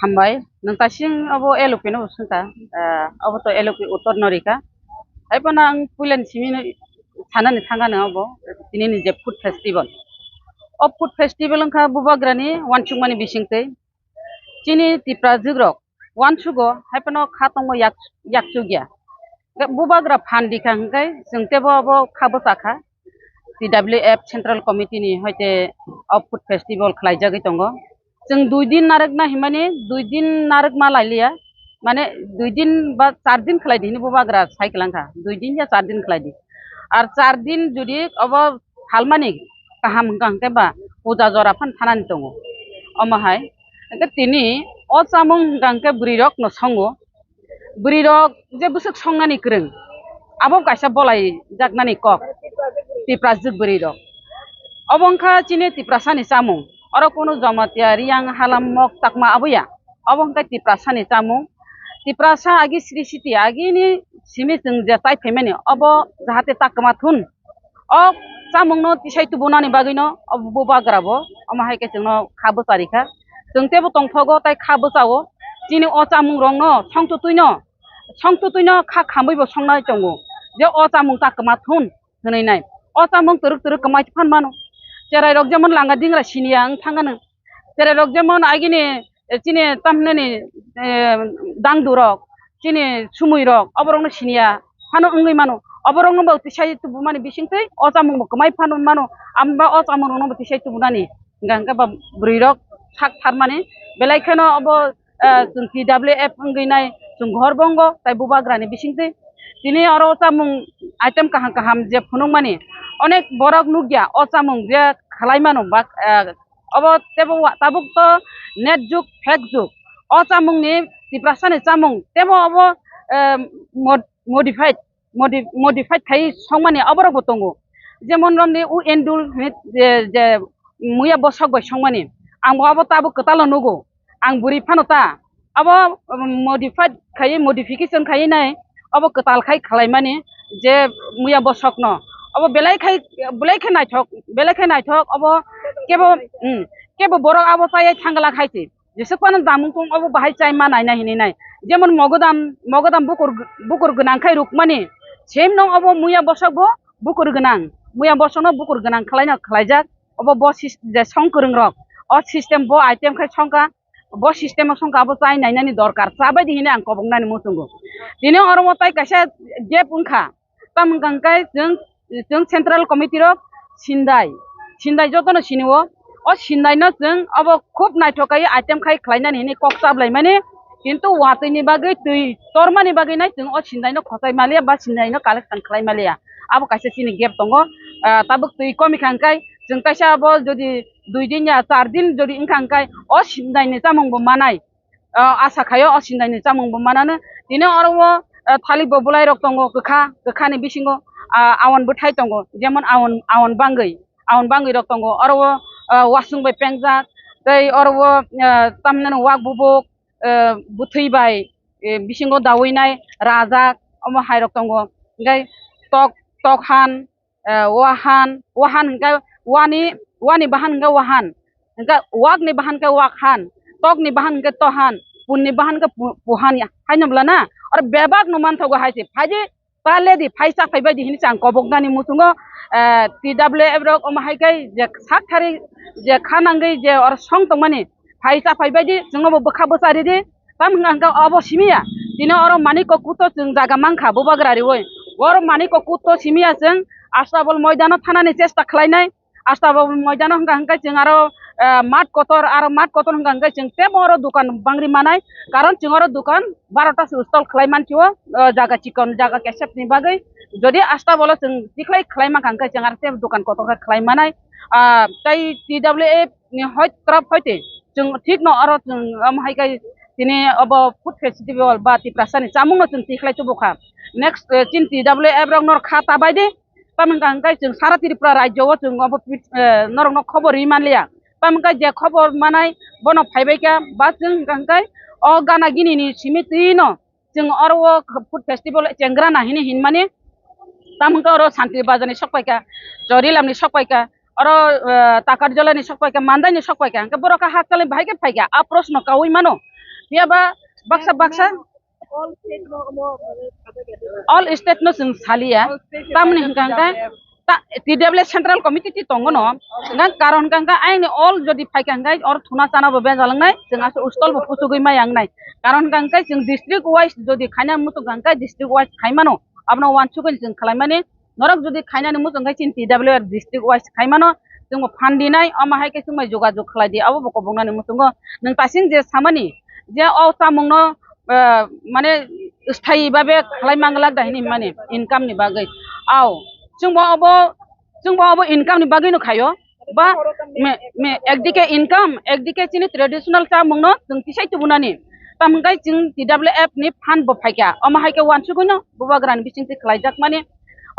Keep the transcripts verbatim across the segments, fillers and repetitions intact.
Hambai, nwng kaising abo L O P no swngkha, ah, abo to L O P uttor no rikha. Hai phano ang puilani simi sanani thangkha nwng abo, tini ni je food festival. O food festival wngkha bubagrani uansukmani bisingtwi. Chini Tipra jugrok uansugo, hai phano kha tongmo yak, yakchukya. Bubagra phan rikha hwnkhe chwng teibo abo kha bwchakha. T W F Central Committee ni hoite o food festival khlaijagwi tongo. Chwng dui din narwkna hinmani, dui din narwkma lailiya, mane dui din ba char din khlai di hinwi bubagra sai kwlangkha, dui din ya char din khlai di. Ar char din jodi obo phalmani kaham hwnkha hwnkhe ba puja jora phan thanani tongo. Omo hai hwnkhe tini o chamung hwnkha hwnkhe bwrwi rok no songo. Bwrwi rok je bwswk songnani kwrwng, abo kaisa bolai jaknani kok Tiprajwk bwrwi rok. Obo wngkha chini Tiprasani chamung. Oro kunu Jamatia, Riyang, Halam, Mok, Chakma aboya. Obo wngkha Tiprasani chamung. Tiprasa agi sri siti agini simi chwng je chai phaimani obo jahate ta kwma thun. O chamungno tisai tubunani bagwino o bubagra bo omo hai khe chwngno kha bwcharikha. Chwng teibo tongthogo tai kha bwchao. Chini o chamungrokno songtutwino, songtutwino kha khamwibo songnai tongo je o chamung ta kwma thun hwnwi nai. O chamung twrwk twrwk kwmai phan mano. Cherairok jemon langa dingra siniya wng thangano. Cherairok jemon agini, eh, chini tamhinani, eh, dangdurok, chini sumuirok, oborokno siniya phano wngwi mano. Oborokno bo tisai tubumani bisingtwi o chamungbo kwmai phano mano. Amba o chamungrokno bo tisai tubunani hwnkha hwnkhe ba bwrwirok sak tharmani belai kheno obo, eh, chwng T W F wngwi nai chwng ghor bongo tai bubagrani bisingtwi. Tini oro o chamung item kaham kaham je phunukmani onek borok nukya o chamung je khlai mano ba, eh, Obo teibo wa-, tabuk to net jug, fake jug. O chamungni Tiprasani chamung teibo obo, eh, mod-, modified, modi-, modified khai songmani oborokbo tongo. Jemon romni u endul hwnwi je, je muya bosok bai songmani. Angbo obo tabuk kwtalo nugo. Ang bwrwi phano ta. Abo, um, modified khai, modification khai nai, abo kwtal khai khlaimani je muya bosokno. Abo belai khai, belai khe naithok, belai khe naithok, abo kebo, um, kebo borok abo chayai thangla khai se. Jesuk phano damung tong abo bahai chai ma naina hinwi nai. Jemon mogodam, mogodam bukur, bukur gwnang khai rukmani. Same no abo muya bosok bo bukur gwnang. Muya bosokno bukur gwnang khlaina khlaijak. Obo bo sis-, je song kwrwng rok. O system bo item khai songkha. Bo system o songkha abo chai nainani dorkar, chabai di hinwi ang koboknani muchungo. Tini oro o tai kaisa gap wngkha, tamo wngkha hwnkhe chwng, chwng central committee rok sindai, sindai jotono sinio, o sindaino chwng obo khub naithok kaiwi item khai khlainani hinwi kok chablaimani, kintu watwini bagwi twi tormani bagwi nai chwng o sindaino khochai maliya ba sindaino collection khlai maliya, abo kaisa chini gap tongo. Ah, tabuk twi komikha hwnkhe chwng kaisa abo jodi dui din ya char din jodi wngkha hwnkhe o sindaini chamung bo manai. Ah, asa khaio o sindaini chamung bo manano. Tini oro o, ah, thalik bo bwlai rok tongo kwkha, kwkhani bisingo, ah, awan bwthai tongo, jemon awan, awan bangwi, awan bangwi rok tongo. Oro o, ah, wasung bai pengjak, tei oro o, ah, tamhinani wak bubuk, ah, bwthwi bai, eh, bisingo daui nai rajak, omo hai rok tongo. Hwnkhe tok, tok han, eh, wahan, wahan hwnkhe wani, wani bahan hwnkhe wahan, hwnkhe wakni bahan khe wakhan, tokni bahan hwnkhe tohan, punni bahan khe pu-, puhan, haino bwla na? Oro bebak no manthogo hai se. Phaidi ta ledi, phai cha phai baidi hinwi chang koboknani muchungo, eh, T W F rok omo hai khe je sak thari je kha nangwi je oro song tongmani, phai cha phai baidi chwngno bo bwkha bwcha ridi. Tam hwnka hwnka obo simiya. Tini oro Manik Kokut to chwng jaga mankha bubagra riwi. Oro Manik Kokut to simiya chwng Astabol moidano thanani chesta khlainai. Astabol moidano hwnka hwnka chwng aro, eh, mat kotor, aro mat kotor hwnka hwnka chwng tebo oro dukan bangri manai. Karon chwng oro dukan barota se stall khlai mansio, eh, jaga chikon, jaga kesep ni bagwi. Jodi Astabolo chwng tikhlai khlai mankha hwnka chwng aro tebo dukan kotor khe khlai manai. Ah, tai T W F ni hoi trap hoite chwng thik no oro chwng, um, hai kai tini obo food festival ba Tiprasa ni chamung no chwng tikhlai tubu kha. Next, eh, chin T W F rok nor kha ta bai di. Tamni hwnka hwnkhe chwng sara Tripura rajyo o chwng obo pit-, eh, norok no khobor ri man liya. Tamni hwnka je khobor manai bono phai bai kha ba chwng hwnka hwnkhe o gana gini ni simi twi no chwng oro o food festival chengra na hini hinmani. Tamo hwnkhe oro Santir Bazar ni sok paikha, Chorilam ni sok paikha, oro, eh, Takarjala ni sok paikha, Mandai ni sok paikha. Hwnkhe borok kha hakchal ni bahai khe phaikha, a proshno kaui mano. Phiya ba baksa baksa all state no chwng saliya. Tamni hwnkha hwnkhe ta, T W F Central Committee ti tongo no. Hwnkha karon hwnkha hwnkhe ayangni all jodi phaikha hwnkhe or thuna chana bo bejalangnai, chwng aswk stall bo puchugwi maya wngnai. Karon hwnkha hwnkhe chwng district wise jodi khaina muchung hwnkha hwnkhe district wise khaimano. Abono wansugwi chwng khlaimani. Norok jodi khainani muchung khe chini T W F district wise khaimano, chwngbo phan dinai, omo hai khe chwngbai jogajog khlai di, abo bo koboknani muchungo. Nwng tasing je samani je o chamungno, eh, mane sthayi babe khlai manglak da hini mani income ni bagwi. Ao, chwngbo obo, chwngbo obo income ni bagwi no khaio. Ba me, me, ekdike income, ekdike chini traditional chamungno chwng tisai tubunani. Tamo hwnkhe chwng T W F ni fund bo phaikha. Omo hai khe wansugwino bubagrani bisingtwi khlaijakmani.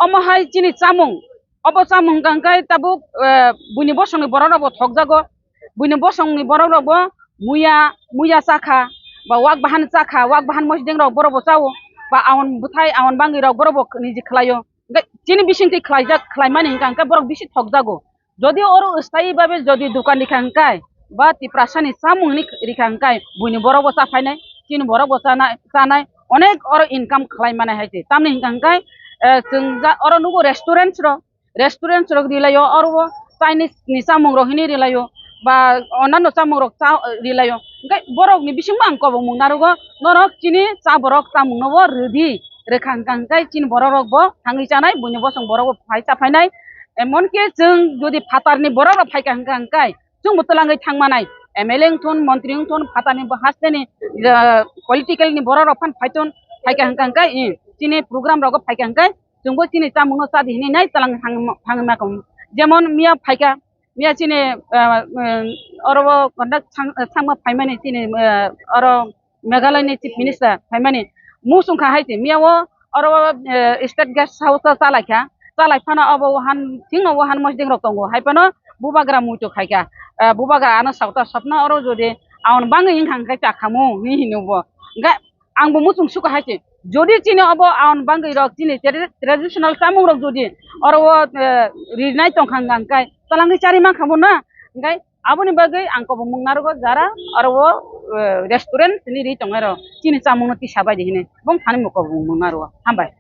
Omo hai chini chamung, obo chamung hwnkha hwnkhe tabuk, eh, buini bosongni borok rokbo thokjago. Buini bosongni borok rokbo muya, muya chakha, ba wak bahan chakha, wak bahan mosdeng rok borokbo chao, ba aon bwthai, aon bangwi rok borokbo niji khlaio. Hwnkhe chini bisingtwi khlaijak, khlaimani hwnkha hwnkhe borok bisi thokjago. Jodi oro sthayi babe jodi dukan rikha hwnkhe, ba Tiprasani chamung ni rikha hwnkhe, buini borok bo cha phainai, chini borok bo chanai, chanai, onek oro income khlai manai hai se. Tamni hwnkha hwnkhe, eh, chwng ja oro nugo restaurants rok, restaurants rok rilaio, oro bo Chinese ni chamung rok hini rilaio, ba onano chamung rok cha, rilaio. Hwnkhe borok ni bisingbo ang kobongmung narugo, norok chini cha borok chamung no bo rwdi, rwkha hwnkha hwnkhe chini borok rok bo thangwi chanai, buini bosong borok bo phai cha phainai. Emon ki chwng jodi phatar ni borok rok phaikha hwnkha hwnkhe chwngbo twlangwi thangmanai, M L A wngthun, montri wngthun, phatar ni bo haste ni, ah, political ni borok rok phan phaithun, phaikha hwnkha hwnkhe, eh, chini program rogo phaikha hwnkhe chwngbo chini chamungno chadi hinwi nai twlang thang-, thangwi ma kong. Jemon miya phaikha, miya chini, ah, ah, oro bo conduct thang-, thangma phaimani chini, ah, oro Meghalaya ni Chief Minister phaimani muchung kha hai se, miya o oro, eh, State Guest House o chalaikha, chalai phano obo wahan thingno wahan mosdeng rok tongo, hai phano bubagra muitu khaikha, eh, bubagra ano sakta sopno oro jodi aon bangwi wngkha hwnkhe chakhamu hinwi hino bo. Hwnkhe ang bo muchung sukha hai se, jodi chini obo aon bangwi rok chini tra-, traditional chamung rok jodi oro o, eh, rinai tongkha hwnkhe twlangwi chari mankha bo na, hwnkhe aboni bagwi ang kobongmung narugo jara oro o, eh, restaurant ni ri tongnai rok chini chamungno tisa bai di hinwi bong thani bo kobongmung narugo. Hambai.